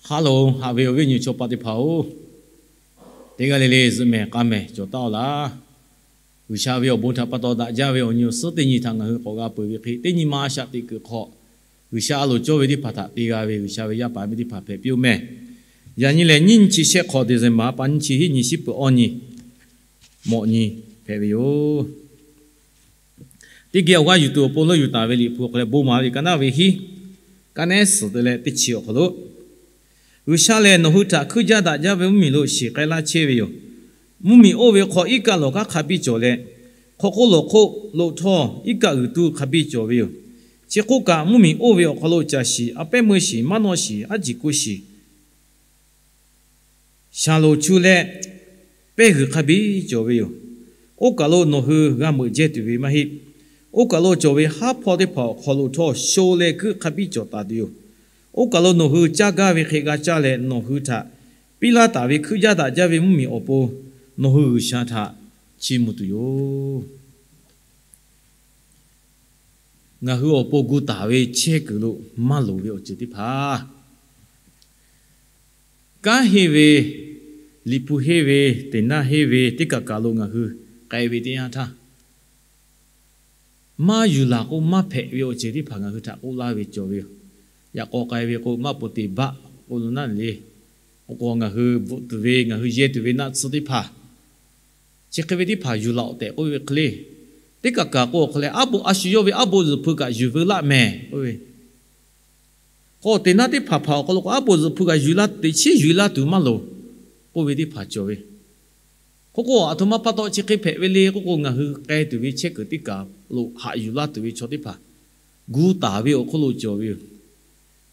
Hello, haꞈ ve awˬ viˉ awˬ nyi chaw pa teˇ hpaˍ-oˬ, teˇ g'aˇ le le zuhꞈ mehˍ k'a mehˍ cawˬ taˉ-aw laˇ. G'uiˬsha ve awˬ bon htaꞈ pa taw daꞈ jaˇ ve awˬ nyi awˬ suhˉ teˇ nyi htaꞈ ngaˬ hui k'awꞈ g'a peuˬ ve hk'e, teˇ nyi ma a shaꞈ teꞈ kuiˬ hk'aw G'uiˬsha a loˍ cawˇ ve teˇ hpaˍ htaꞈ te g'a ve G'uiˬsha ve yaˇ paˍ miˇ teˇ hpaˍ hpehꞈ piˇ-oˆ meh. Yaꞈ nyi lehˬ, nyiˇ nyi chi shehˆ hk'awꞈ December pa nyiˇ chi hiˆ nyi shiˉ peuˬ awˇ nyi mawꞈ nyi hpehꞈ ve yoˬ. Teˇ geh awˬ g'aˇ yuˬ tuˬ awˬ pon leuˆ yuˬ taˍ ve Liꞈ hpu awˬ hk'aw leh, Bon maˍ ve liꞈ ka naˉ ve hiˉ, ka nehˉ suhˍ te leh teˇ chi awˬ hk'aw lo, G'uiˬsha lehˬ nawˬ hui htaꞈ hkuiˇ jaˇ daꞈ jaˇ ve mvuhˇmiˬ lo shiˍ k'ai laˇ chehˇ ve yoˬ. Mvuhˇmiˬ oˇ ve hk'aw iˉ kaˆ lawˬ k'aˉ hk'a biˇ cawˬ leh, hk'aw k'oˆ lawˬ hk'oˆ lo htawˇ iˉ kaˆ g'uiˬ tuˇ hk'a biˇ cawˬ ve yoˬ. Chi k'oˆ kaꞈ, mvuhˇmiˬ oˇ ve awˬ hk'aw lo caˬ shiˍ, a pehˉ meuˇ shiˍ, maˇ nawˇ shiˍ, aˉ jiˬ kuˇ shiˍ, shaˍ loˍ chu leh pehˇ g'uiˬ hk'a biˇ cawˬ ve yoˬ. Oˇ kaˬ lo nawˬ hui g'a meuꞈ jehˇ tuˬ ve maˇ heˆ. Oˇ kaˬ lo cawˬ ve haˉ hpawˇ teˇ hpaˍ awˬ hk'aw lo htawˇ sho leh kuiˉ hk'a biˇ cawˬ taˍ tuˬ yoˬ. Oˇ kaˬ lo nawˬ hui caˇ gaˇ ve hk'e g'a caˇ leh, nawˬ hui htaꞈ piˇ laˇ taˍ ve hkuiˇ jaˇ daꞈ jaˇ ve mvuhˇmiˬ awˬ pon nawˬ hui G'uiˬsha htaꞈ chiˇ mvuh tuˬ yoˬ. Ngaˬ hui awˬ pon gu taˍ ve chehˇ kuiˬ lo maˇ loˍ ve awˬ ceuˬ teˇ hpaˍ, kanˉ henˇ ve, Liꞈ hpu henˇ ve, teˇ naˇ henˇ ve, teˇ kaˬ kaˬ lo ngaˬ hui k'ai ve teˇ yanˇ htaˇ, maˇ yuˬ laˬ k'o maˇ hpehꞈ ve awˬ ceuˬ teˇ hpaˍ ngaˬ hui htaꞈ k'oˆ laˇ ve cawˬ ve yoˬ. Yaꞈ k'aw k'ai ve k'o, maˇ poˍ teˍ baˆ k'oˆ lo naˉ le. K'o k'o, ngaˬ hui bvuhꞈ tuˬ ve, ngaˬ hui yehˇ tuˬ ve naˆ tsuhˇ teˇ hpaˍ, chi hk'e ve teˇ hpaˍ yuˬ laˬ-oꞈ tehꞈ k'oˆ ve hk'e le. Teˇ kaˬ kaˬ k'o awˬ hk'aw leh, aˉ bo a shu yawˇ ve aˉ bo zuhꞈ hpu kaꞈ yuˬ veu laˆ mehˍ k'oˆ ve, k'o teˇ naˇ teˇ hpaˍ hpaˍ awˬ hk'aw lo k'o, aˉ bo zuhꞈ hpu kaꞈ yuˬ la teꞈ chiˉ yuˬ laˇ tuˬ maˇ loˍ k'oˆ ve teˇ hpaˍ cawˬ ve. K'o k'o, aˬ htoꞈ ma pa taw chi hk'e hpehꞈ ve le k'oˆ k'o, ngaˬ hui k'ai tuˬ ve chehˇ kuiˬ teˇ kaˬ lo haꞈ yuˬ laˇ tuˬ ve chaw teˇ hpaˍ gu taˍ ve awˬ hk'oˆ lo cawˬ ve yoˬ.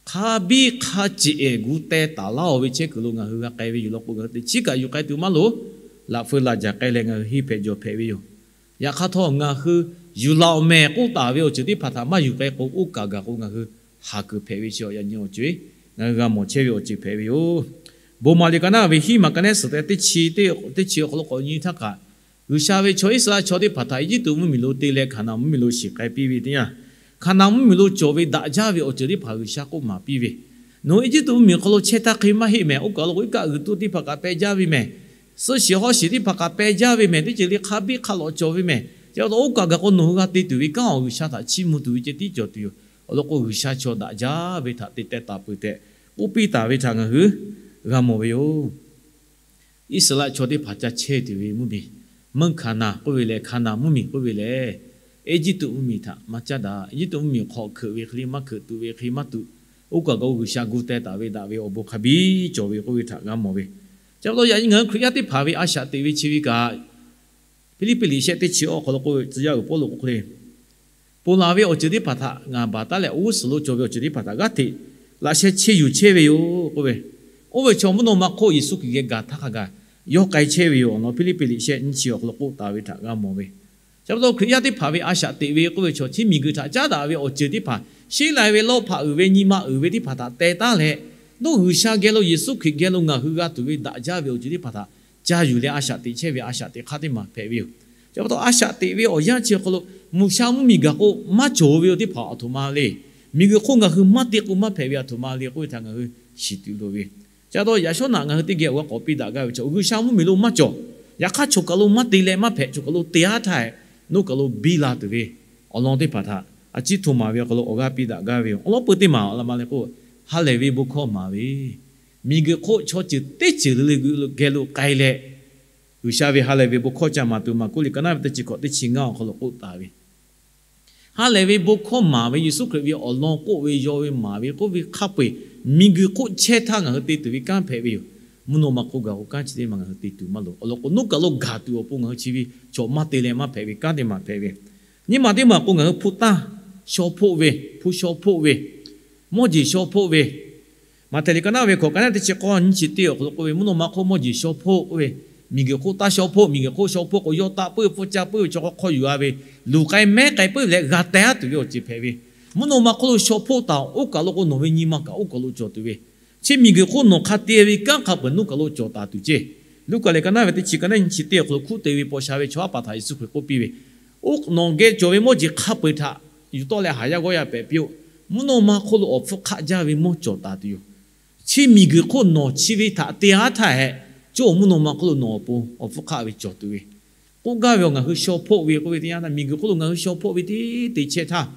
Hk'a biˇ hk'a ceꞈ eh gu teh taˍ laˇ-oˬ ve chehˇ kuiˬ lo ngaˬ hui g'a k'ai ve yoˬ law k'o, ngaˬ hui teꞈ chiˉ kaꞈ yuˬ k'ai tuˬ maˇ loˍ. Laꞈ feu laꞈ jaˬ k'ai leh ngaˬ hui henˇ hpehꞈ jawˬ hpehꞈ ve yoˬ. Yaꞈ hk'aˇ htawˇ, ngaˬ hui yuˬ laˬ-oꞈ mehˍ k'oˆ taˍ ve awˬ ceuˬ teˇ hpaˍ htaꞈ maˇ yuˬ k'ai k'o, oˇ kaˬ gaˬ k'o ngaˬ hui haˍ kuiˬ hpehꞈ ve chi yaꞈ nyi awˬ ceuˬ ngaˬ hui g'a mawˬ chehˇ ve awˬ ceuˬ hpehꞈ ve yoˬ. Bon maˍ liꞈ ka naˉ ve hiˉ maˬ ka nehˉ suhˍ te teˇ chi, teˇ chi awˬ hk'aw lo k'awꞈ nyi htaˇ kaꞈ, G'uiˬsha ve chaw Iˉsaˍreˍlaˆ chaw teˇ hpaˍ htaꞈ Eˇjiˇtuꞈ mvuhˇmiˬ lo te leh Hkaˍnanˍ mvuhˇmiˬ lo shiˍ k'ai piˇ ve teˇ yanˇ, Hkaˍnanˍ mvuhˇmiˬ lo cawˬ ve daꞈ jaˇ ve awˬ ceuˬ teˇ hpaˍ G'uiˬsha k'oˆ maˍ piˇ ve, nawˬ hui Eˇjiˇtuꞈ mvuhˇmiˬ hk'aw lo chehˇ htaˇ hk'e maˇ heˆ mehˍ. Oˇ kaˬ lo k'o, iˉ kaˆ g'uiˬ tuˇ teˇ hpaˍ kaꞈ peh jaˇ ve mehˍ. Suhˆ shiˍ hawˉ shiˍ teˇ hpaˍ kaꞈ peh jaˇ ve mehˍ. Teˇ ceuˬ le hk'a biˇ hk'a lawꞈ cawˬ ve mehˍ. Chi pa taw oˇ kaˬ gaˬ k'o nawˬ hui g'a te tuˬ ve kanˉ awˬ G'uiˬsha htaꞈ chiˇ mvuh tuˬ ve ceh tiˉ cawˬ tuˬ yoˬ. Awˬ lawn k'o, G'uiˬsha chaw daꞈ jaˇ ve htaꞈ te teh taˍ peuˬ tehꞈ k'oˆ piˇ taˍ ve htaꞈ ngaˬ hui g'a mawˬ ve yoˬ. Iˉsaˍreˍlaˆ chaw teˇ hpaˍ ca chehˇ tuˬ ve mvuhˇmiˬ, meuˇ Hkaˍnanˍ k'oˆ ve lehˬ, Hkaˍnanˍ mvuhˇmiˬ k'oˆ ve lehˬ, Eˇjiˇtuꞈ mvuhˇmiˬ htaꞈ maˇ caˉ daꞈ. Eˇjiˇtuꞈ mvuhˇmiˬ hk'aw hkeuꞈ ve hk'e le maˇ hkeuꞈ, tuꞈ ve hk'e maˇ tuꞈ. Oˇ kaˬ gaˬ k'o G'uiˬsha gu teh taˍ ve daꞈ ve awˬ bon hk'a biˇ cawˬ ve k'oˆ ve htaꞈ g'a mawˬ ve. Chi pa taw yaꞈ nyi ngaˬ hui Hkriꞈ yaˇ teˇ hpaˍ ve a shaꞈ teꞈ ve chi ve kaꞈ, Hpiˇliˇpiˆ liꞈ shehˆ teˇ chi awˬ hk'aw lo k'oˆ ve, tcuh yaˇ uiˍ Pawˇluꞈ k'oˆ hk'e le, ponˬ laˬ ve awˬ ceuˬ teˇ hpaˍ htaꞈ ngaˬ baˬ taˉ leh, awˬ g'uˇ suhˍ lo cawˬ ve awˬ ceuˬ teˇ hpaˍ htaꞈ g'aˇ hteꞈ laꞈ sheh cheˇ yuˬ chehˇ ve yoˬ k'oˆ ve. Oˇ ve chaw mvuhˇ naw ma hk'oˆ Yeˍsuˆ Hkriꞈ geh gaˬ htaˇ hk'a gaˬ yawˇ k'ai chehˇ ve yoˬ. Awˬ lawn Hpiˇliˇpiˆ liꞈ shehˆ nyiˇ chi awˬ hk'aw lo k'oˆ taˍ ve htaꞈ g'a mawˬ ve. Chi pa taw Hkriꞈ yaˇ teˇ hpaˍ ve a shaꞈ teꞈ ve k'oˆ ve chaw, chi miˬguiˬ htaꞈ caˉ daꞈ ve awˬ ceuˬ teˇ hpaˍ, sheˉ lai ve lawˇ hpaꞈ uiˍ ve nyi ma uiˍ ve teˇ hpaˍ htaꞈ teh taˉ leh, nawˬ G'uiˬsha geh lo, Yeˍsuˆ Hkriꞈ geh lo ngaˬ hui g'a tuˬ ve daꞈ jaˇ ve awˬ ceuˬ teˇ hpaˍ htaꞈ ca yuˬ leh a shaꞈ teꞈ chehˇ ve a shaꞈ teꞈ hk'aˇ teˇ maˬ hpehꞈ ve yoˬ. Chi pa taw a shaꞈ teꞈ ve awˬ yanˇ chi awˬ hk'aw lo, mvuhˬ sha mvuhˇmiˬ gaˬ k'o maˇ cawˬ ve awˬ teˇ hpaˍ aˬ htoꞈ ma le. Miˬguiˬ hk'oˆ ngaˬ hui maˇ te k'o maˇ hpehꞈ ve aˬ htoꞈ ma le k'oˆ ve htaꞈ ngaˬ hui shiˍ tuˬ loˍ ve. Chi pa taw yaꞈ shawˉ naꞈ ngaˬ hui teˇ geh awˬ g'aˇ k'awꞈ piˇ daꞈ gaˇ ve chaw, G'uiˬsha mvuhˇmiˬ lo maˇ cawˬ. Yaꞈ hk'aˇ choˬ kaˬ lo maˇ te leh maˇ hpehꞈ, choˬ kaˬ lo te aˉ htaˇ, nawˬ kaˬ lo biˇ la tuˬ ve awˬ lawn teˇ hpaˍ htaꞈ a ciˉ htoꞈ maˍ ve awˬ hk'aw lo awˬ g'aˇ piˇ daꞈ gaˇ ve yoˬ. Awˬ lawn peuˬ teˇ maˬ awˬ la ma leh k'o, ha lehˬ ve bon hkawˇ maˍ ve, miˬguiˬ hk'oˆ chaw ceuˬ teˇ ceuˬ le le geh lo k'ai leh, G'uiˬsha ve ha lehˬ ve bon hkawˇ ca maˍ tuˬ Maˍkuˆ liꞈ ka naˉ ve teˇ chi hkawꞈ teˇ chi ngaˇ awˬ hk'aw lo k'oˆ taˍ ve, ha lehˬ ve bon hkawˇ maˍ ve, Yeˍsuˆ Hkriꞈ ve awˬ lawn k'oˆ ve, yaw ve, maˍ ve k'oˆ ve hk'a peu-eˬ miˬguiˬ hk'oˆ chehˇ htaˇ ngaˬ hui te tuˬ ve kanˉ hpehꞈ ve yoˬ. Mvuhˇ naw ma hk'oˆ gaˬ k'o kanˉ chi teˇ maˬ ngaˬ hui te tuˬ maˇ loˍ. Awˬ lawn k'o, nawˬ kaˬ lo gaˬ tuˬ awˬ pon ngaˬ hui chi ve chaw maˇ te leh maˇ hpehꞈ ve kanˉ teˇ maˬ hpehꞈ ve. Nyiˇ maˬ teˇ maˬ k'o, ngaˬ hui hpu taˇ shaw hpoˆ ve, hpu shaw hpoˆ ve, mawˇ jeˬ shaw hpoˆ ve, Maꞈhtehˍ liꞈ ka naˉ ve hkawꞈ ka naˉ teˇ chi k'awˇ nyiˇ chi teˇ awˬ hk'aw lo k'oˆ ve, mvuhˇ naw ma hk'oˆ mawˇ jeˬ shaw hpoˆ k'oˆ ve, miˬguiˬ hk'oˆ taˇ shaw hpoˆ, miˬguiˬ hk'oˆ shaw hpoˆ k'o, yawˇ taˆ puiˉ pfuhˇ caˇ puiˉ ve chaw hk'aw hk'aw yuˬ-a ve, luˬ k'ai mehˉ k'ai puiˉ leh g'a teh-a tuˬ ve awˬ ceuˬ hpehꞈ ve. Mvuhˇ naw ma hk'oˆ lo shaw hpoˆ taˍ-oˬ, oˇ kaˬ lo k'o nawˬ ve nyi ma kaꞈ oˇ kaˬ lo cawˬ tuˬ ve. Chi miˬguiˬ hk'oˆ nawˬ hk'a te ve kanˉ hk'a peu-eˬ nawˬ kaˬ lo cawˬ taˍ tuˬ ceˇ. Luˉkaꞈ liꞈ ka naˉ ve teˇ chi ka naˉ nyiˇ chi teˇ awˬ hk'aw lo hkuˆ te ve paw sha ve chaw aˉ paˍ htaꞈ Yeˍsuˆ Hkriꞈ k'oˆ piˇ ve, Oˇ nawˬ geh cawˬ ve mawˇ jeˬ hk'a peu-eˬ htaꞈ yuˬ tawˆ leh haˍ yaˇ g'awˇ yaˇ pehꞈ piˇ-oˆ. Mvuhˇ naw ma hk'oˆ lo awˬ hpfuhˇ hk'aˆ jaˇ ve mawˇ cawˬ taˍ tuˬ yoˬ. Chi miˬguiˬ hk'oˆ nawˬ chi ve htaꞈ te-a htaˇ hehꞈ, co mvuhˇ naw ma hk'oˆ lo nawˬ awˬ pon awˬ hpfuhˇ hk'aˆ ve cawˬ tuˬ ve k'oˆ gaˇ ve awˬ ngaˬ hui shaw hpoˆ ve k'oˆ ve teˇ yanˇ htaˇ, miˬguiˬ hk'oˆ lo ngaˬ hui shaw hpoˆ ve teˇ te chehˇ htaˇ,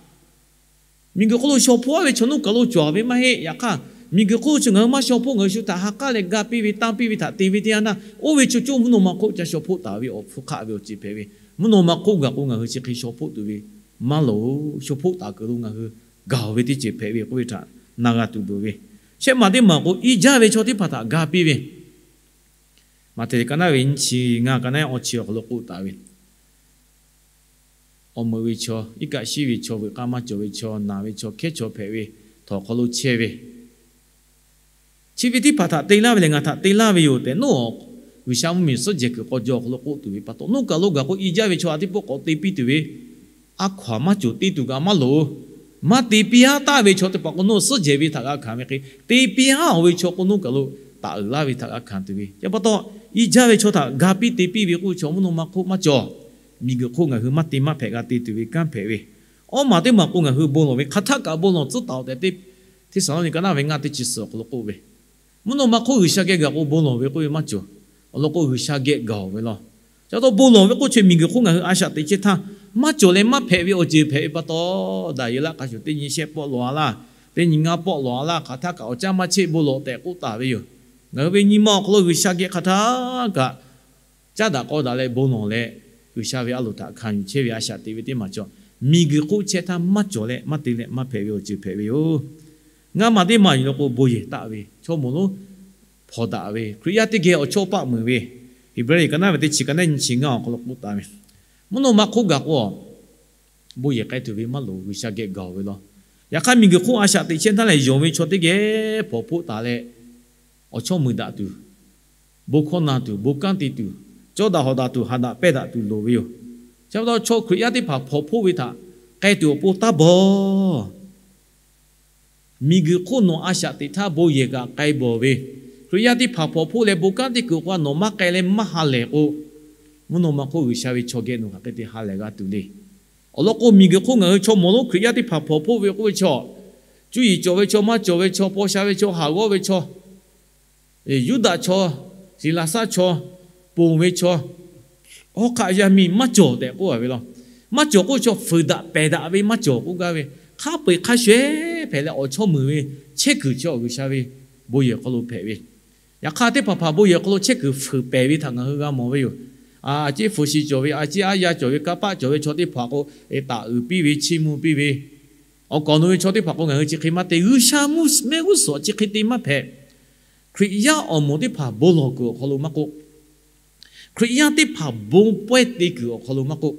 miˬguiˬ hk'oˆ lo shaw hpoˆ-a ve chaw nuˇ kaˬ lo cawˬ ve maˇ heˆ. Yaꞈ hk'aˇ, miˬguiˬ hk'oˆ lo chi ngaˬ hui maˇ shaw hpoˆ, ngaˬ hui shu htaꞈ ha k'aˉ leh ga piˇ ve tanˇ piˇ ve htaꞈ te ve teˇ yanˇ htaˇ, oˇ ve chaw co mvuhˇ naw ma hk'oˆ ca shaw hpoˆ taˍ ve awˬ hpfuhˇ hk'aˆ ve awˬ ceuˬ hpehꞈ ve, mvuhˇ naw ma hk'oˆ gaˬ k'o ngaˬ hui chi hk'e shaw hpoˆ tuˬ ve maˇ loˍ. Shaw hpoˆ taˍ kuiˬ lo ngaˬ hui gaˬ-oˬ ve teˇ ceuˬ hpehꞈ ve k'oˆ ve htaꞈ na g'a tuˬ loˍ ve. Shehˆ maˬ teˇ maˬ k'o, i jaˇ ve chaw teˇ hpaˍ htaꞈ ga piˇ ve, Maꞈhtehˍ liꞈ ka naˉ ve nyiˇ chi ngaˇ, ka naˉ awˇ chi awˬ hk'aw lo k'oˆ taˍ ve, awˬ meuꞈ ve chaw, iˉ kaˆ shiˉ ve chaw, veuꞈ k'aˇ maˇ cawˬ ve chaw, naˬ ve chaw, hkehˉ chaw hpehꞈ ve, htawnˍ hk'aw lo chehˇ ve, chi ve teˇ hpaˍ htaꞈ te laˇ ve lehˬ ngaˬ htaꞈ te laˇ ve yoˬ tehꞈ, nawˬ G'uiˬsha mvuhˇmiˬ suhˉ jehˬ kuiˬ k'aw jaw awˬ hk'aw lo k'oˆ tuˬ ve pa taw, nuˇ kaˬ lo gaˬ k'o i jaˇ ve chaw a teˇ pawˆ k'awꞈ te piˇ tuˬ ve, a hkaw-anˬ maˇ cawˬ te tuˬ kaꞈ maˇ loˍ. Maˇ te piˇ-a taˍ ve chaw teˇ hpaˍ k'o, nawˬ suhˉ jehˬ ve htaꞈ g'a hkanˍ ve hk'e, te piˇ-a ve chaw k'o, nuˇ kaˬ lo taˍ uiˍ laˇ ve htaꞈ g'a hkanˍ tuˬ ve. Chi pa taw, i jaˇ ve chaw htaꞈ ga piˇ te piˇ ve k'oˆ ve chaw mvuhˇ naw ma hk'oˆ maˇ cawˬ. Miˬguiˬ hk'oˆ ngaˬ hui maˇ te maˇ hpehꞈ g'a te tuˬ ve kanˉ hpehꞈ ve. Awˇ maˬ teˇ maˬ k'o, ngaˬ hui bon lawˬ ve hk'aˬ htaˆ kaꞈ bon lawˬ tcuhˉ taˍ-oˬ tehꞈ, Hteˇsaˍlawˇniˆ ka naˉ ve ngaˇ teˇ chi suhˍ awˬ hk'aw lo k'oˆ ve, mvuhˇ naw ma hk'oˆ G'uiˬsha geh gaˬ k'o bon lawˬ ve k'oˆ ve maˇ cawˬ. Awˬ lawn k'o, G'uiˬsha geh gaˬ-oˬ ve law. Chi pa taw bon lawˬ ve k'oˆ chi miˬguiˬ hk'oˆ ngaˬ hui a shaꞈ teꞈ chehˇ htaˇ, maˇ cawˬ leh maˇ hpehꞈ ve awˬ ceuˬ hpehꞈ ve pa taw, Daˍyeˍlaˆ hk'a shuˍ teˇ nyi shehˆ pawˆ lawˬ-a laˇ, teˇ nyi ngaˇ pawˆ lawˬ-a laˇ, hk'aˬ htaˆ kaꞈ awˬ caˇ maˇ cheˆ bon lawˬ tehꞈ k'oˆ taˍ ve yoˬ. Ngaˬ hui ve nyi ma awˬ hk'aw lo G'uiˬsha geh hk'aˬ htaˆ kaꞈ caˉ daꞈ k'aw daꞈ leh bon lawˬ leh, G'uiˬsha ve a loˍ htaꞈ hkanˍ yuˬ chehˇ ve a shaꞈ teꞈ ve teˇ maˬ cawˬ. Miˬguiˬ hk'oˆ chehˇ htaˇ maˇ cawˬ leh maˇ te leh maˇ hpehꞈ ve awˬ ceuˬ hpehꞈ ve yoˬ. Ngaˇ maˬ teˇ maˬ yuˬ law k'o, bon yehˬ taˆ ve, chaw mawˬ lonˉ hpawnˬ daꞈ ve, Hkriꞈ yaˇ teˇ geh awˬ chawˇ paˆ meuˍ ve, Heˍbrehˇ liꞈ ka naˉ ve teˇ chi ka naˉ nyi chi ngaˇ awˬ hk'aw lo k'oˆ taˍ ve, mvuhˇ naw ma hk'oˆ gaˬ k'o, bon yehˬ k'ai tuˬ ve maˇ loˍ, G'uiˬsha geh gaˬ-oˬ ve law. Yaꞈ hk'aˇ, miˬguiˬ hk'oˆ a shaꞈ teꞈ chehˇ htaˇ lehˬ, yonˍ ve chaw teˇ geh hpawnˬ hpoˆ taˍ leh, awˬ chawˇ meuˍ daꞈ tuˬ, bon hkawˇ na tuˬ, bon kanˉ te tuˬ, cawˇ daꞈ hawꞈ daꞈ tuˬ, haꞈ daꞈ pehnˇ daꞈ tuˬ loˍ ve yoˬ. Chi pa taw, chaw Hkriꞈ yaˇ teˇ hpaˍ hpawnˬ hpoˆ ve htaꞈ k'ai tuˬ awˬ pon taˇ bawˬ. Miˬguiˬ hk'oˆ nawˬ a shaꞈ teꞈ htaˇ bon yehˬ kaꞈ k'ai bawˬ ve, Hkriꞈ yaˇ teˇ hpaˍ hpawnˬ hpoˆ leh bon kanˉ teˇ kuiˬ awˬ hk'aw nawˬ maˇ k'ai leh maˇ ha lehˬ k'o, mvuhˇ naw ma hk'oˆ G'uiˬsha ve chaw geh nawˬ hk'aˬ hk'e te ha lehˬ g'a tuˬ le. Awˬ lawn k'o, miˬguiˬ hk'oˆ ngaˬ hui chaw mawˬ lonˉ Hkriꞈ yaˇ teˇ hpaˍ hpawnˬ hpoˆ ve k'oˆ ve chaw, cuˇ yiˍ cawˬ ve chaw, maˇ cawˬ ve chaw, paw sha ve chaw, haˍ g'awˇ ve chaw, Yuˇdaꞈ chaw, Siˍlaˍsaˆ chaw, ponˬ ve chaw, hawˉ hk'aˆ yaˇ miˇ maˇ cawˬ tehꞈ k'oˆ a ve law. Maˇ cawˬ k'oˆ ve chaw fuiˍ daꞈ pehˬ daꞈ ve maˇ cawˬ k'oˆ gaˇ ve, hk'a peu-eˬ hk'a shuˍ-ehˉ hpehꞈ leh awˬ chawˇ meuˍ ve chehˇ kuiˬ chi G'uiˬsha ve bon yehˬ hk'aw lo hpehꞈ ve. Yaꞈ hk'aˇ, teˇ hpaˍ hpaˍ bon yehˬ hk'aw lo chehˇ kuiˬ fuiˍ pehˬ ve htaꞈ ngaˬ hui g'a mawˬ ve yoˬ. A ciˉ hpu shi cawˬ ve, a ciˉ aˉ yaˇ cawˬ ve, kanˇ paˆ cawˬ ve chaw teˇ hpaˍ k'o, taꞈ uiˍ piˇ ve, chiˇ mvuh piˇ ve, awˬ kaˍ awˬ nu ve chaw teˇ hpaˍ k'o, ngaˬ hui chi hk'e maˇ te. G'uiˬsha mehˆ g'uˇ suhˍ chi hk'e te maˇ hpehꞈ. Hkriꞈ yaˇ awˬ moˍ teˇ hpaˍ bon lawˬ kuiˬ awˬ hk'aw lo maˇ k'oˆ, Hkriꞈ yaˇ teˇ hpaˍ bon pawehˇ te kuiˬ awˬ hk'aw lo maˇ k'oˆ,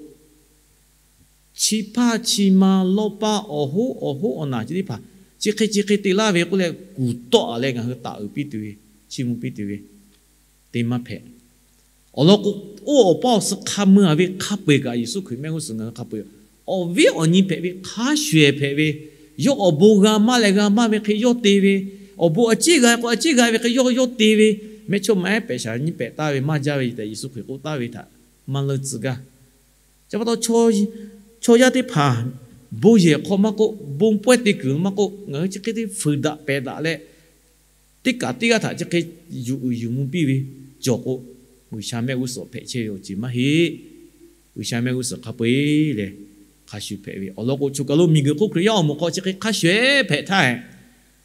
chi hpaˇ chi ma lawˇ paˇ awˬ hoˉ awˬ hoˉ awˬ naˬ chi teˇ hpaˍ chi hk'e chi hk'e te laˇ ve k'oˆ leh kuˬ tawˆ-a leh ngaˬ hui taꞈ uiˍ piˇ tuˬ ve, chiˇ mvuh piˇ tuˬ ve, te maˇ hpehꞈ. Awˬ lawn k'o, oˇ awˬ paˇ awˬ suh hk'a mui-a ve hk'a peu-eˬ kaꞈ, Yeˍsuˆ Hkriꞈ mehˆ g'uˇ suhˍ ngaˬ hui hk'a peu-eˬ, awˬ viˉ awˬ nyi hpehꞈ ve hk'a shuˍ-ehˉ hpehꞈ ve, yawˇ awˬ bon g'a maˇ leh g'a maˇ ve hk'e yawˇ te ve, awˬ bon a ciˉ g'a k'o a ciˉ g'a ve hk'e yawˇ yawˇ te ve, mehˇchawˇma ehˉ pehꞈ shaˍ nyiˇ pehꞈ taˍ ve maˇ jaˇ ve tehꞈ Yeˍsuˆ Hkriꞈ k'oˆ taˍ ve htaꞈ maˇ leuˆ tcuh gaˇ. Chi pa taw, chaw yaˇ teˇ hpaˍ bon yehˬ hk'aw maˇ k'oˆ, bon pawehˇ te kuiˬ maˇ k'oˆ, ngaˬ hui chi hk'e te fuiˍ daꞈ pehˬ daꞈ leh, teˇ kaꞈ teˇ g'aˇ htaꞈ chi hk'e yuˬ uiˍ yuˬ mvuh piˇ ve cawˬ k'o, G'uiˬsha mehˆ g'uˇ suhˍ hpehꞈ chehˇ ve awˬ ceuˬ maˇ heˆ. G'uiˬsha mehˆ g'uˇ suhˍ hk'a peu-eˬ leh hk'a shuˍ hpehꞈ ve. Awˬ lawn k'o, choˬ kaˬ lo miˬguiˬ hk'oˆ Hkriꞈ yaˇ awˬ moˍ hk'aw chi hk'e hk'a shuˍ-ehˉ hpehꞈ htaˇ,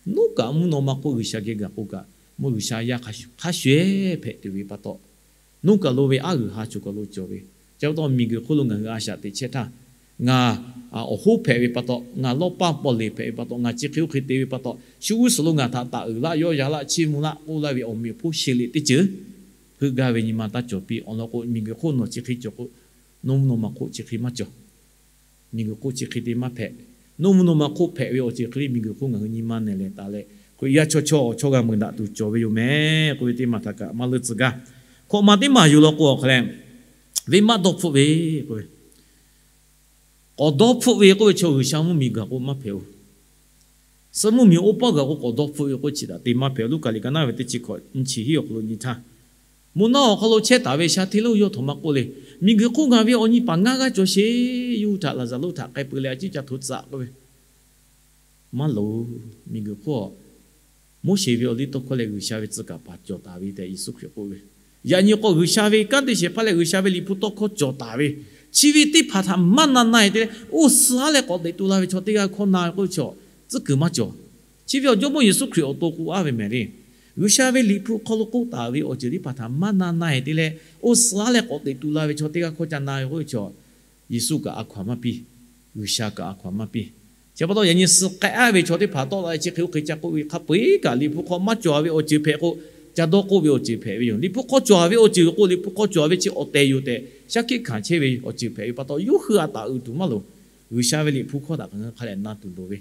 nuˇ kaꞈ mvuhˇ naw ma hk'oˆ G'uiˬsha geh gaˬ k'o kaꞈ, mvuhˇ G'uiˬsha yaˇ hk'a shuˍ-ehˉ hpehꞈ tuˬ ve pa taw, nuˇ kaˬ lo ve aˉ g'uiˬ ha choˬ kaˬ lo cawˬ ve. Chi pa taw, miˬguiˬ hk'oˆ lo ngaˬ hui a shaꞈ teꞈ chehˇ htaˇ, ngaˬ awˬ hoˉ hpehꞈ ve pa taw, ngaˬ lawˇ paˇ paw leˬ hpehꞈ ve pa taw, ngaˬ chi hk'e oˇ hk'e te ve pa taw, shu g'uˇ suhˍ lo ngaˬ htaꞈ taꞈ uiˍ laˆ, yawˇ ya laˆ, chiˇ mvuh laˆ k'oˆ laˇ ve awˬ meꞈ awˬ hponˇ sheˍ liꞈ teˇ ceuˬ heuˆ gaˇ ve nyi ma taˇ cawˬ piˇ. Awˬ lawn k'o, miˬguiˬ hk'oˆ nawˬ chi hk'e cawˬ k'o, nawˬ mvuhˇ naw ma hk'oˆ chi hk'e maˇ cawˬ. Miˬguiˬ hk'oˆ chi hk'e te maˇ hpehꞈ. Nawˬ mvuhˇ naw ma hk'oˆ hpehꞈ ve awˬ ceuˬ hk'e le, miˬguiˬ hk'oˆ ngaˬ hui nyi ma nehˬ leh taˍ leh, Hkriꞈ yaˇ chaw chaw awˬ chawˇ g'a meuˍ daꞈ tuˬ cawˬ ve yoˬ mehˍ k'oˆ ve teˇ maˬ htaꞈ kaꞈ maˇ leuˆ tcuh gaˇ. Hkawꞈ maˬ teˇ maˬ yuˬ law k'o, awˬ hk'a leh, venˇ maˇ dawˇ hpfuhˆ ve k'oˆ ve, k'awꞈ dawˇ hpfuhˆ ve k'oˆ ve chaw G'uiˬsha mvuhˇmiˬ gaˬ k'o maˇ hpehꞈ-oˬ. Suh mvuhˇmiˬ oˇ paˇ gaˬ k'o k'awꞈ dawˇ hpfuhˆ ve k'oˆ chi htaꞈ te maˇ hpehꞈ. Luˉkaꞈ liꞈ ka naˉ ve teˇ chi hkawꞈ nyiˇ chi hiˉ awˬ hk'aw lo nyi htaˇ, mvuhˇ naw awˬ hk'aw lo chehˇ taˍ ve sha hteˇ lonˉ yawˇ htawꞈ ma k'oˆ le, miˬguiˬ hk'oˆ ngaˬ ve awˬ nyi paˍ ngaˇ g'aˇ cawˬ sheˍ. Yawˇ hui htaꞈ Laˍzaˍruˆ htaꞈ k'ai peu leh a ciˉ ca hto tcuh k'oˆ ve, maˇ loˍ. Miˬguiˬ hk'oˆ Moˉseˍ ve awˬ liˇ tawˇ hkawˇ leh G'uiˬsha ve tcuh kaˍ paˍ cawˬ taˍ ve tehꞈ Yeˍsuˆ Hkriꞈ k'oˆ ve, yaꞈ nyi k'o G'uiˬsha ve kanˉ te shehˍ hpaˇ leh G'uiˬsha ve Liꞈ hpu tawˇ hkawˇ cawˬ taˍ ve, chi ve teˇ hpaˍ htaꞈ maˇ na na-e te leh, oˇ suhˍ aˉ leh k'awꞈ teꞈ tu la ve chaw teˇ g'aˇ hkawˇ na ve k'oˆ ve chaw, tcuhˉ kuiˬ maˇ cawˬ. Chi ve awˬ Jawˇmawˇ Yeˍsuˆ Hkriꞈ awˬ to k'oˆ aˉ ve mehˍ le. G'uiˬsha ve Liꞈ hpu hk'aw lo k'oˆ taˍ ve awˬ ceuˬ teˇ hpaˍ htaꞈ maˇ na na-e te leh, oˇ suhˍ aˉ leh k'awꞈ teꞈ tu la ve chaw teˇ g'aˇ hkawˇ ca na ve k'oˆ ve chaw, Yeˍsuˆ kaꞈ a hkaw-anˬ maˇ piˇ, G'uiˬsha kaꞈ a hkaw-anˬ maˇ piˇ. Chi pa taw yaꞈ nyi suh k'ai-a ve chaw teˇ hpaˍ tawˆ la leh chi hk'e oˇ hk'e ca k'oˆ ve hk'a peu-eˬ kaꞈ Liꞈ hpu hk'aw maˇ cawˬ ve awˬ ceuˬ hpehꞈ k'o, ca dawˇ k'oˆ ve awˬ ceuˬ hpehꞈ ve yoˬ. Liꞈ hpu hk'aw cawˬ ve awˬ ceuˬ k'o Liꞈ hpu hk'aw cawˬ ve chi awˬ tehˬ yoˬ tehꞈ shaˉ hkiˆ hkanˍ chehˇ ve awˬ ceuˬ hpehꞈ ve pa taw, yawˇ hui a taˍ uiˍ tuˬ maˇ loˍ. G'uiˬsha ve Liꞈ hpu hkawˇ htaꞈ ngaˬ hui hk'a dehꞈ na tuˬ loˍ ve,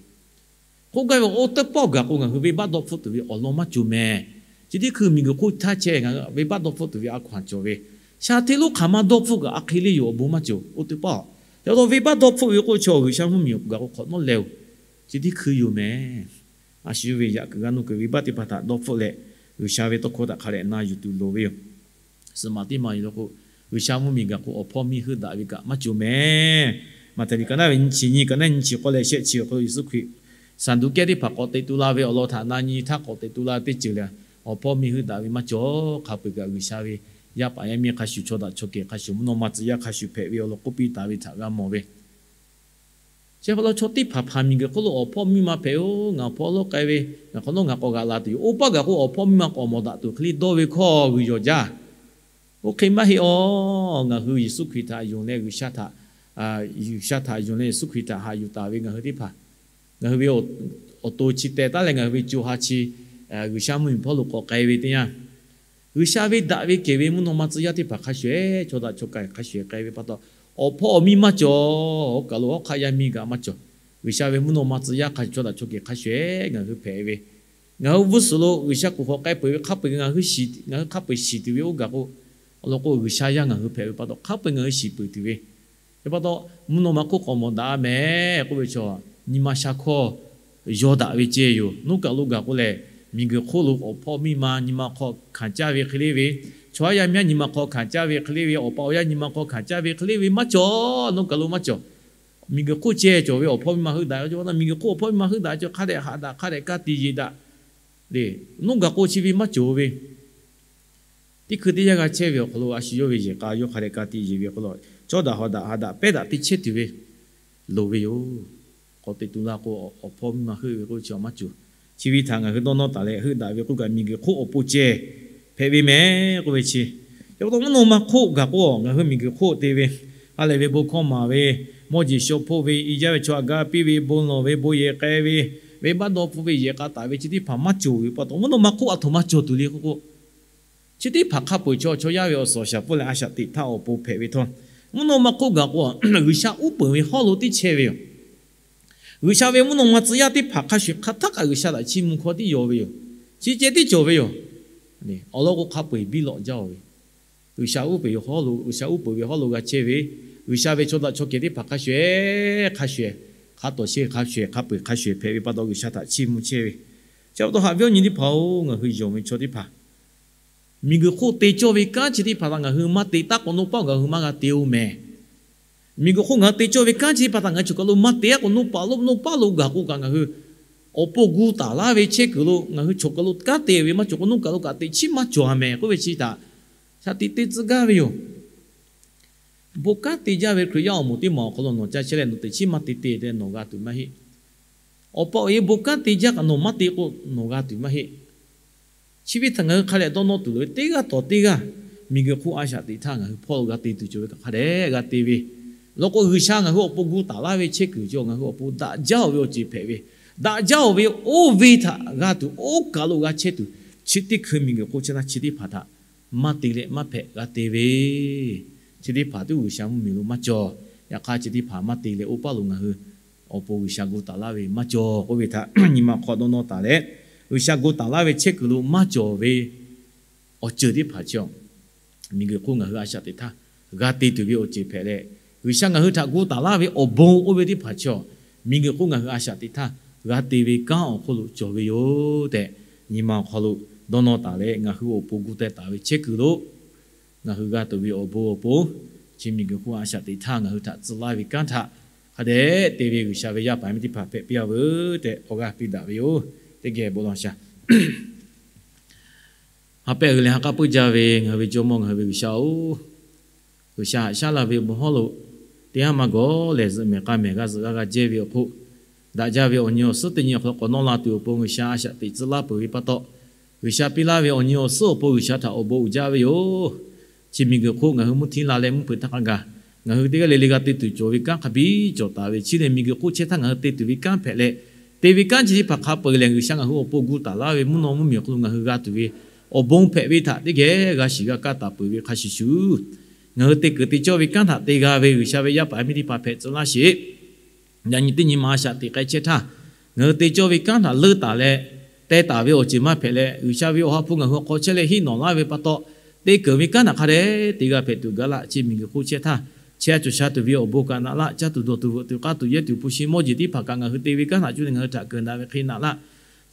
k'oˆ gaˇ ve, oˇ teˇ pawˆ gaˬ k'o ngaˬ hui venˇbaˆ dawˇ hpfuhˆ tuˬ ve awˬ lawn maˇ cawˬ mehˍ. Chi teˇ hkui miˬguiˬ hk'oˆ htaˇ chehˇ ngaˬ hui venˇbaˆ dawˇ hpfuhˆ tuˬ ve a hkaw-anˬ cawˬ ve, shaˍ hteˇ lonˉ hk'aˬ ma dawˇ hpfuhˆ kaꞈ a hk'e le yoˬ awˬ bon maˇ cawˬ. Oˇ teˇ pawˆ, chi pa taw venˇbaˆ dawˇ hpfuhˆ ve k'oˆ ve chaw G'uiˬsha mvuhˇmiˬ gaˬ k'o hk'awꞈ nawˉ leh-oˬ, chi teˇ hkui yoˬ mehˍ. A shu yawˇ ve yaꞈ kuiˬ g'a nuˇ kuiˬ venˇbaˆ teˇ hpaˍ htaꞈ dawˇ hpfuhˆ leh, G'uiˬsha ve tawˇ hkawˇ htaꞈ hk'a dehꞈ na yuˬ tuˬ loˍ ve yoˬ. Suhˍ maꞈ teˇ maˬ yoˬ law k'o, G'uiˬsha mvuhˇmiˬ gaˬ k'o awˬ hpawˇ miˇ heuˆ daꞈ ve kaꞈ maˇ cawˬ mehˍ. Maꞈhtehˍ liꞈ ka naˉ ve nyiˇ chi nyiˇ, ka naˉ nyiˇ chi k'awˇ leh shehˆ chi awˬ hk'aw lo Yeˍsuˆ Hkriꞈ Saˍduˆkehˇ teˇ hpaˍ k'awꞈ teꞈ tu la ve awˬ lawn htaꞈ na nyi htaˇ k'awꞈ teꞈ tu la teˇ ceuˬ lehˬ, awˬ hpawˇ miˇ heuˆ daꞈ ve maˇ cawˬ. Hk'a peu-eˬ kaꞈ G'uiˬsha ve yaˇ paˍ yaˇ miˇ hk'a shuˍ, chaw daꞈ chaw kehˬ hk'a shuˍ, mvuhˇ naw ma tcuh yaˇ hk'a shuˍ hpehꞈ ve awˬ lawn k'oˆ piˇ taˍ ve htaꞈ g'a mawˬ ve. Chi pa taw chaw teˇ hpaˍ hpaˍ miˬguiˬ hk'oˆ lo awˬ hpawˇ miˇ ma hpehꞈ-oˬ, ngaˬ awˬ hpawˇ lawˉ k'ai ve, ngaˬ hk'awꞈ nawˉ ngaˬ k'awꞈ g'aꞈ la tuˬ yoˬ. Oˇ paˆ gaˬ k'o awˬ hpawˇ miˇ ma k'awꞈ mawˬ daꞈ tuˬ hk'e le dawˇ ve hkawˇ g'uiˬ yawˬ jaˇ. Oˇ hk'e maˇ heˆ-oˬ, ngaˬ hui Yeˍsuˆ Hkriꞈ htaꞈ yonˍ leh G'uiˬsha htaꞈ, G'uiˬsha htaꞈ yonˍ leh Yeˍsuˆ Hkriꞈ htaꞈ haꞈ yuˬ taˍ ve ngaˬ hui teˇ hpaˍ, ngaˬ hui ve awˬ to chi teh taˉ leh ngaˬ hui ve co ha chi G'uiˬsha mvuhˇmiˬ hpawˇ lo k'awꞈ k'ai ve teˇ yanˇ, G'uiˬsha ve daꞈ ve kehˬ ve mvuhˇ naw ma tcuh yaˇ teˇ hpaˍ hk'a shuˍ-ehˍ, chaw daꞈ chaw kehˬ hk'a shuˍ-ehˍ k'ai ve pa taw, awˬ hpawˇ awˬ miˇ maˇ cawˬ. Oˇ kaˬ lo hawˉ hk'aˆ yaˇ miˇ kaꞈ maˇ cawˬ. G'uiˬsha ve mvuhˇ naw ma tcuh yaˇ hk'a shuˍ, chaw daꞈ chaw kehˬ hk'a shuˍ-ehˍ ngaˬ hui hpehꞈ ve, ngaˬ hui g'uˇ suhˍ lo G'uiˬsha kuˬ hk'awꞈ k'ai peuˬ ve hk'a peu-eˬ ngaˬ hui shiˍ tuˬ ve oˇ gaˬ k'o, awˬ lawn k'o G'uiˬsha yaˇ ngaˬ hui hpehꞈ ve pa taw hk'a peu-eˬ ngaˬ hui shiˍ peuˬ tuˬ ve. Chi pa taw mvuhˇ naw ma hk'oˆ k'awꞈ mawˬ daꞈ-a mehˍ k'oˆ ve chaw, nyi ma sha hkawˇ yaw daꞈ ve ceh yoˬ. Nuˇ kaˬ lo gaˬ k'o lehˬ, miˬguiˬ hk'oˆ lo awˬ hpawˇ miˇ ma nyi ma hk'aw hkanˍ caˇ ve hk'e le ve, chaw haˉ yaˇ miˇ haˉ nyi ma hk'aw hkanˍ caˇ ve hk'e le ve, awˬ pa awˬ yaˇ nyi ma hk'aw hkanˍ caˇ ve hk'e le ve maˇ cawˬ. Nuˇ kaˬ lo maˇ cawˬ. Miˬguiˬ hk'oˆ ceh cawˬ ve awˬ hpawˇ miˇ ma heuˆ daꞈ ve, miˬguiˬ hk'oˆ awˬ hpawˇ miˇ ma heuˆ daꞈ ve chaw hk'a dehꞈ haꞈ daꞈ, hk'a dehꞈ ka tiꞈ yeˬ daꞈ le. Nuˇ gaˬ k'o chi ve maˇ cawˬ ve. Teˇ hkui teˇ yanˇ g'a chehˇ ve awˬ hk'aw lo a shu yawˇ ve yehˬ k'a yawˇ hk'a dehꞈ ka tiꞈ yeˬ ve awˬ hk'aw lo, cawˇ daꞈ hawˍ daꞈ haꞈ daꞈ pehˉ daꞈ te chehˇ tuˬ ve loˍ ve yoˬ. K'awꞈ teꞈ tu la k'o, awˬ hpawˇ miˇ ma heuˆ ve k'oˆ ve chi maˇ cawˬ. Chi ve htaꞈ ngaˬ hui dawˇ nawˇ taˍ leh heuˆ daꞈ ve k'oˆ kaꞈ miˬguiˬ hk'oˆ awˬ pon ceh hpehꞈ ve mehˍ k'oˆ ve chi. Chi pa taw mvuhˇ naw ma hk'oˆ gaˬ k'o ngaˬ hui miˬguiˬ hk'oˆ te ve, ha lehˬ ve bon hkawˇ maˍ ve, mawˇ jeˬ shaw hpoˆ ve, i jaˇ ve chaw htaꞈ ga piˇ ve, bon lawˬ ve, bon yehˬ k'ai ve, venˇbaˆ dawˇ hpfuhˆ ve, yehˬ k'a taˍ ve chi teˇ hpaˍ maˇ cawˬ ve pa taw mvuhˇ naw ma hk'oˆ a htoꞈ ma cawˬ tuˬ le k'oˆ k'o, chi teˇ hpaˍ hk'a peu-eˬ chaw chaw yaˇ ve awˬ suhˍ awˬ shaˍ pfuhˇ leh a shaꞈ teꞈ htaˇ awˬ pon hpehꞈ ve htawˇ, mvuhˇ naw ma hk'oˆ gaˬ k'o G'uiˬsha uˉ peunˍ ve hawˉ lo tiˉ chehˇ ve yoˬ. G'uiˬsha ve mvuhˇ naw ma tcuh yaˇ teˇ hpaˍ hk'a shuˍ hk'a htaˇ kaꞈ G'uiˬsha htaꞈ chiˇ mvuh hkawˇ tiˉ yaw ve yoˬ. Chi ceh tiˉ cawˬ ve yoˬ. Awˬ lawn k'o hk'a peu-eˬ biˇ lawꞈ jaˇ-oˬ ve, G'uiˬsha uˉ peunˍ ve hawˉ lo, G'uiˬsha uˉ peunˍ ve hawˉ lo g'a chehˇ ve, G'uiˬsha ve chaw daꞈ chaw kehˬ teˇ hpaˍ hk'a shuˍ-ehˍ hk'a shuˍ-ehˍ, hk'a tawˍ chehˇ hk'a shuˍ-ehˍ, hk'a peu-eˬ hk'a shuˍ-ehˍ hpehꞈ ve pa taw G'uiˬsha htaꞈ chiˇ mvuh chehˇ ve. Chi pa taw haꞈ ve awˬ nyi teˇ hpaˍ-oˬ, ngaˬ hui yonˍ ve chaw teˇ hpaˍ miˬguiˬ hk'oˆ te cawˇ ve kanˉ chi teˇ hpaˍ htaꞈ ngaˬ hui maˇ te taˉ k'o, nawˬ paˆ ngaˬ hui maˇ g'a te-o mehˍ. Miˬguiˬ hk'oˆ ngaˬ hui te cawˇ ve kanˉ chi teˇ hpaˍ htaꞈ ngaˬ hui choˬ kaˬ lo maˇ te-a k'o, nawˬ paˆ lo nawˬ paˆ lo gaˬ k'o kaꞈ ngaˬ hui awˬ pon gu taˍ laˇ ve chehˇ kuiˬ lo ngaˬ hui choˬ kaˬ lo kanˉ te ve maˇ cawˬ k'o, nawˬ kaˬ lo kaꞈ teꞈ chiˉ maˇ cawˬ-a mehˍ k'oˆ ve chi htaꞈ shaˍ tiꞈ te tcuh gaˇ ve yoˬ. Bon kanˉ te jaˇ ve Hkriꞈ yaˇ awˬ moˍ teˇ maˬ awˬ hk'aw lo nawˬ ca chehˇ leh nawˬ teꞈ chiˉ maˇ te te leh nawˬ g'a tuˬ maˇ heˆ. Awˬ pa awˬ e bon kanˉ te jaˇ kaꞈ nawˬ maˇ te k'o, nawˬ g'a tuˬ maˇ heˆ. Chi ve htaꞈ ngaˬ hui hk'a dehꞈ dawˇ nawˇ tuˬ loˍ ve, teˇ g'aˇ tawˍ teˇ g'aˇ miˬguiˬ hk'oˆ a shaꞈ teꞈ htaˇ ngaˬ hui hpawˇ lo g'a te tuˬ cawˬ ve kaꞈ hk'a dehꞈ g'a te ve. Law k'o G'uiˬsha ngaˬ hui awˬ pon gu taˍ laˇ ve chehˇ kuiˬ chi ngaˬ hui awˬ pon daꞈ jaˇ-oˬ ve awˬ ceuˬ hpehꞈ ve, daꞈ jaˇ-oˬ ve oˇ ve htaꞈ g'a tuˬ oˇ kaˬ lo g'a chehˇ tuˬ, chi teˇ hkui miˬguiˬ hk'oˆ chehˇ htaˇ chi teˇ hpaˍ htaꞈ maˇ te leh maˇ hpehꞈ g'a te ve, chi teˇ hpaˍ tuˉ G'uiˬsha mvuhˇmiˬ lo maˇ cawˬ. Yaꞈ hk'aˇ chi teˇ hpaˍ maˇ te leh oˇ paˆ lo ngaˬ hui awˬ pon G'uiˬsha gu taˍ laˇ ve maˇ cawˬ k'oˆ ve htaꞈ nyi ma hk'aw dawˇ nawˇ taˍ leh, G'uiˬsha gu taˍ laˇ ve chehˇ kuiˬ lo maˇ cawˬ ve awˬ ceuˬ teˇ hpaˍ chi-a, miˬguiˬ hk'oˆ ngaˬ hui a shaꞈ teꞈ htaˇ g'a te tuˬ ve awˬ ceuˬ hpehꞈ leh, G'uiˬsha ngaˬ hui htaꞈ gu taˍ laˇ ve awˬ bon oˇ ve teˇ hpaˍ chi-a, miˬguiˬ hk'oˆ ngaˬ hui a shaꞈ teꞈ htaˇ g'a te ve kanˉ awˬ hk'oˆ lo cawˬ ve yoˬ tehꞈ, nyi ma awˬ hk'aw lo dawˇ nawˇ taˍ leh ngaˬ hui awˬ pon gu teh taˍ ve chehˇ kuiˬ lo ngaˬ hui g'a tuˬ ve awˬ bon awˬ pon, chi miˬguiˬ hk'oˆ a shaꞈ teꞈ htaˇ ngaˬ hui htaꞈ tcuh laˇ ve kanˉ htaꞈ hk'a dehꞈ te ve G'uiˬsha ve yaˇ paˍ miˇ teˇ hpaˍ hpehꞈ piˇ-a veuˬ tehꞈ awˬ g'aˇ piˇ daꞈ ve yoˬ. Teˇ geh bon law shaˍ. Ha pehˇ g'uiˬ leh ha k'aˉ puiˉ jaˇ ve ngaˬ hui ve Jawˇmawˇ ngaˬ hui ve G'uiˬsha-oˬ, G'uiˬsha haꞈ shaˉ laˇ ve bon hawˉ lo teˇ haˉ maˇ gawˬ lehˬ, zuhꞈ mehˍ k'a mehˍ g'aˇ zuhꞈ g'aˇ g'a jehˇ ve awˬ hk'oˆ, daꞈ jaˇ ve awˬ nyi awˬ suhˉ teˇ nyi awˬ hk'aw lo k'awꞈ nawˇ la tuˬ awˬ pon G'uiˬsha a shaꞈ teꞈ tcuh laˇ peuˬ ve pa taw, G'uiˬsha piˇ laˇ ve awˬ nyi awˬ suhˉ awˬ pon G'uiˬsha htaꞈ awˬ bon uiˍ jaˇ ve yoˬ. Chi miˬguiˬ hk'oˆ ngaˬ hui mvuhˇ htiˇ la leh mvuhˇ hpeuꞈ htaˇ hk'a gaˬ, ngaˬ hui teˇ g'aˇ le le g'a te tuˬ cawˬ ve kanˉ hk'a biˇ cawˬ taˍ ve, chi lehˬ miˬguiˬ hk'oˆ chehˇ htaˇ ngaˬ hui te tuˬ ve kanˉ hpehꞈ leh, te ve kanˉ chi teˇ hpaˍ hk'a peu-eˬ lehˬ, G'uiˬsha ngaˬ hui awˬ pon gu taˍ laˇ ve mvuhˇ naw mvuhˇmiˬ awˬ hk'aw lo ngaˬ hui g'a tuˬ ve awˬ bon hpehꞈ ve htaꞈ teˇ geh g'a shiˍ g'a kaˇ taˍ peuˬ ve hk'a shuˍ shuˍ, ngaˬ hui te kuiˬ te cawˇ ve kanˉ htaꞈ te g'a ve G'uiˬsha ve yaˇ paˍ yaˇ miˇ teˇ hpaˍ hpehꞈ tcuh laˇ sheˍ. Yaꞈ nyi teˇ nyi ma a shaꞈ teꞈ k'ai chehˇ htaˇ, ngaˬ hui te cawˇ ve kanˉ htaꞈ leuˇ taˍ leh, teh taˍ ve awˬ ceuˬ maˇ hpehꞈ leh, G'uiˬsha ve awˬ ha hpu ngaˬ hui awˬ hk'aw chehˇ leh hiˆ nawꞈ laˇ ve pa taw, te keunˍ ve kanˉ htaꞈ hk'a dehꞈ te g'a hpehꞈ tuˬ gaˬ laˇ. Chi miˬguiˬ hk'oˆ chehˇ htaˇ, chehˇ a cawˬ sha tuˬ ve awˬ bon kaꞈ naꞈ laˇ, caˇ tuˬ dawˬ tuˬ veuꞈ tuˬ k'aˇ tuˬ yehˇ tuˬ hpu shi mawˇ jeˬ teˇ hpaˍ kaꞈ ngaˬ hui te ve kanˉ htaꞈ cuˇ leh ngaˬ hui htaꞈ keunˍ daꞈ ve hk'e naꞈ laˇ.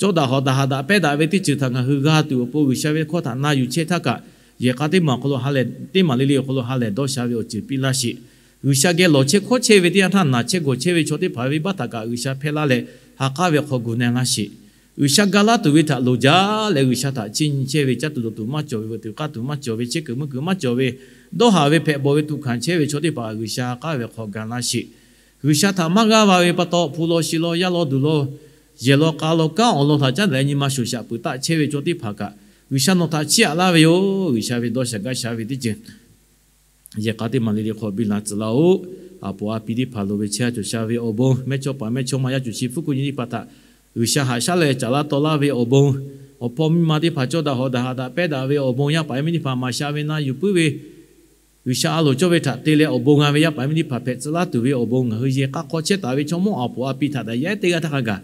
Cawˇ daꞈ hawˍ daꞈ haꞈ daꞈ pehˉ daꞈ ve teˇ ceuˬ htaꞈ ngaˬ hui g'a tuˬ awˬ pon G'uiˬsha ve hkawˇ htaꞈ na yuˬ chehˇ htaˇ kaꞈ, yehˬ k'a teˇ maˬ awˬ hk'aw lo ha lehˬ, teˇ maˬ le le awˬ hk'aw lo ha lehˬ dawˇ sha ve awˬ ceuˬ piˇ laˇ sheˍ. G'uiˬsha geh lawˬ chehˇ hkawˇ chehˇ ve teˇ yanˇ htaˇ naˬ chehˇ gawˬ chehˇ ve chaw teˇ hpaˍ ve venˇbaˆ htaꞈ kaꞈ G'uiˬsha hpehˇ laˇ leh, ha k'aˉ ve hk'aw gu na laˇ sheˍ. G'uiˬsha ga laˇ tuˬ ve htaꞈ loˍ jaˇ leh G'uiˬsha htaꞈ chiˇ nyi chehˇ ve, caˇ tuˬ dawˬ tuˬ maˇ cawˬ ve, veuꞈ tuˬ k'aˇ tuˬ maˇ cawˬ ve, chehˇ kuiˬ mvuhˇ kuiˬ maˇ cawˬ ve, dawˇ haˍ ve hpehꞈ bawˬ ve tuꞈ hkanˍ chehˇ ve chaw teˇ hpaˍ G'uiˬsha ha k'aˉ ve hk'aw ga laˇ sheˍ. G'uiˬsha htaꞈ maˇ g'aˇ va ve pa taw, hpu law shi law, yaˇ law duˬ law, yehˬ law k'a law, kanˉ awˬ lawn htaꞈ caˉ daꞈ leh nyi ma shoˍ shaꞈ peuˬ taˆ chehˇ ve chaw teˇ hpaˍ kaꞈ, G'uiˬsha nawˬ htaꞈ chiˇ aꞈ laˇ ve yoˬ. G'uiˬsha ve dawˇ sha gaˇ sha ve teˇ ceuˬ yehˬ k'a teˇ maˬ le le hk'aw biˇ la tcuh laˇ-oˆ. A poˍ a pi teˇ hpaˍ loˍ ve chehˇ a cawˬ sha ve awˬ bon, mehˇchawˇ paˍ mehˇchawˇma yaˇ cuˬ chi hpfuhˇ kuˆ nyi teˇ hpaˍ htaꞈ G'uiˬsha haꞈ shaˉ leh caˍ laˇ taw laˇ ve awˬ bon, awˬ hpawˇ miˇ ma teˇ hpaˍ cawˇ daꞈ hawˍ daꞈ haꞈ daꞈ pehˉ daꞈ ve awˬ bon, yaˇ paˍ yaˇ miˇ teˇ hpaˍ maˍ sha ve na yuˬ puiˉ ve G'uiˬsha a loˍ cawˇ ve htaꞈ te leh awˬ bon g'a ve yaˇ paˍ yaˇ miˇ teˇ hpaˍ hpehꞈ tcuh laˇ tuˬ ve awˬ bon, ngaˬ hui yehˬ k'a hk'aw chehˇ taˍ ve chaw mawˇ a poˍ a pi htaꞈ daꞈ yaˇ ehˉ teˇ g'aˇ htaˇ hk'a gaˬ,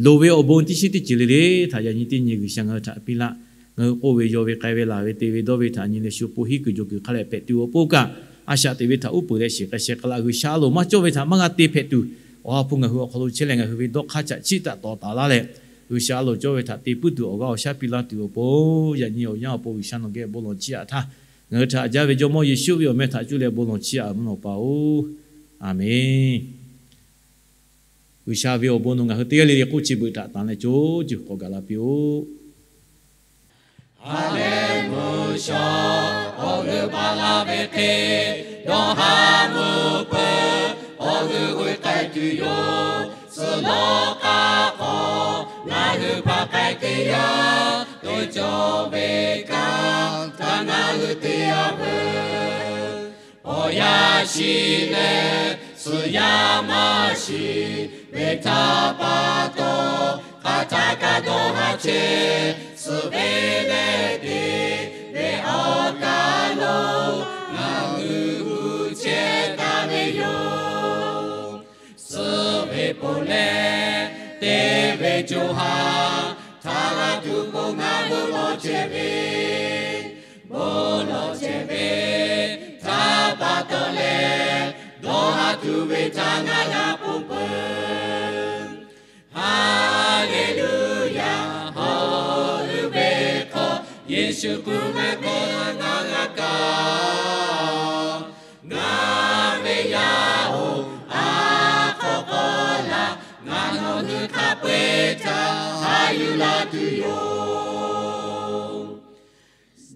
loˍ ve awˬ bon teˇ shiˉ teˇ ceuˬ le le htaꞈ yaꞈ nyi teˇ nyi G'uiˬsha ngaˬ hui htaꞈ piˇ laˇ. Ngaˬ hui k'oˆ ve, yaw ve, k'ai ve, laˬ ve, te ve, dawˇ ve htaꞈ nyi leh shu po hiˉ kuiˬ jawˬ kuiˬ hk'a leh hpehꞈ tuˬ awˬ pon kaꞈ, a shaꞈ teꞈ ve htaꞈ uˉ peunˍ leh shiˍ k'ai sheh k'ai laˇ. G'uiˬsha a loˍ maˇ cawˇ ve htaꞈ maˇ g'a te hpehꞈ tuˬ, Awˬ ha hpu ngaˬ hui awˬ hk'aw lo chehˇ leh ngaˬ hui ve dawˇ hk'aˇ chaꞈ chiˆ taꞈ tawˍ taˍ laˇ leh, G'uiˬsha a loˍ cawˇ ve htaꞈ te puiˉ tuˬ awˬ g'aˇ awˬ shaˉ piˇ laˇ tuˬ awˬ pon, yaꞈ nyi awˬ yanˇ awˬ pon G'uiˬsha nawˬ geh bon lawˬ chiˇ aꞈ htaˇ, ngaˬ hui htaꞈ jaˇ ve Jawˇmawˇ Yeˍsuˆ ve awˬ meh htaꞈ cuˇ leh bon lawˬ chiˇ aꞈ mvuhˇ naw pa-oˬ. Aˬmenˍ. G'uiˬsha ve awˬ bon nawˬ ngaˬ hui teˇ g'aˇ le le k'oˆ chi beuꞈ htaꞈ tanˬ leh co cuˬ k'awꞈ gaˬ la piˇ-oˆ. Ha lehˬ mvuhˇ shawˉ awˬ g'euˆ baˬ la ve hk'e, dawˇ haˍ mvuhˇ hpeuꞈ awˬ g'euˆ g'oˇ k'ai tuˬ yoˬ. Suhˍ lawˬ k'a hk'aw ngaˬ hui hpaˍ k'ai teˇ yanˇ, teˇ cawˬ ve kanˉ htaꞈ ngaˬ hui te yaˇ veuˬ. Awˬ yanˇ shiˍ leh suhˍ yaˇ maˇ shiˍ ve htaꞈ pa taw, hk'aˬ htaˆ kaꞈ dawˇ haˍ chehˇ. Suhˍ ve leh te ve awˬ kaˬ lo ngaˬ hui hu chehˇ taˍ ve yoˬ. Suhˍ ve ponˬ leh te ve co ha htaꞈ g'a tuˬ k'o, ngaˬ bon lawˬ chehˇ ve, bon lawˬ chehˇ ve htaꞈ pa taw leh, dawˇ haˍ tuˬ ve htaꞈ ngaˬ g'a ponˬ peuˬ. Haˍleˍluˍyaˍ, awˬ g'euˆ ve hk'aw Yeˍsuˆ kuˬ ve hk'e ngaˬ g'a kaˇ. Ngaˬ ve yaˇ-oˬ, a hk'aw k'aw laˬ, ngaˬ nawˬ hui hk'a peu-eˬ htaꞈ haꞈ yuˬ la tuˬ yoˬ.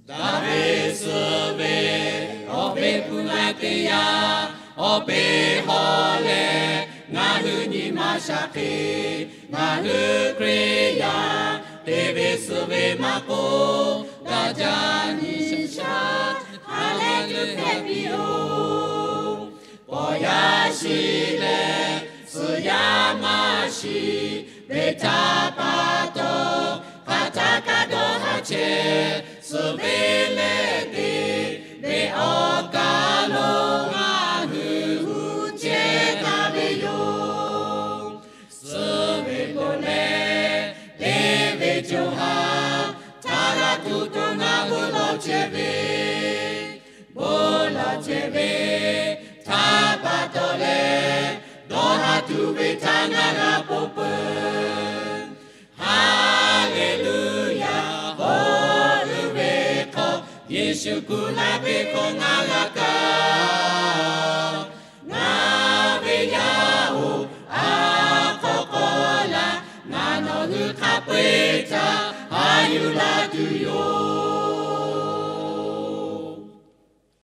Daˍviˆ suh ve awˬ ve hpu la teˇ yanˇ, awˬ peˇ hawˉ leh ngaˬ hui nyi ma shaˍ hk'e, ngaˬ hui Hkriꞈ yaˇ te ve suh ve maˇ k'oˆ, daꞈ jaˇ nyi shaˍ ha lehˬ g'uiˬ hpehꞈ piˇ-oˬ. Pawˬ yaˇ shiˍ leh suhˍ yaˇ maˇ shiˍ ve htaꞈ pa taw, hk'aˬ htaˆ kaꞈ dawˇ haˍ chehˇ. Suhˍ ve leh te ve awˬ kaˬ lo ngaˬ hui hu chehˇ taˍ ve yoˬ. Suhˍ ve ponˬ leh te ve co ha htaꞈ g'a tuˬ k'o, ngaˬ bon lawˬ chehˇ ve, bon lawˬ chehˇ ve htaꞈ pa taw leh, dawˇ haˍ tuˬ ve htaꞈ ngaˬ g'a ponˬ peuˬ. Haˍleˍluˍyaˍ, awˬ g'euˆ ve hk'aw Yeˍsuˆ kuˬ la ve hk'aw ngaˬ g'a kaˇ. Ngaˬ ve yaˇ-oˬ, a hk'aw k'aw laˬ, ngaˬ nawˬ hui hk'a ve htaꞈ haꞈ yuˬ la tuˬ yoˬ.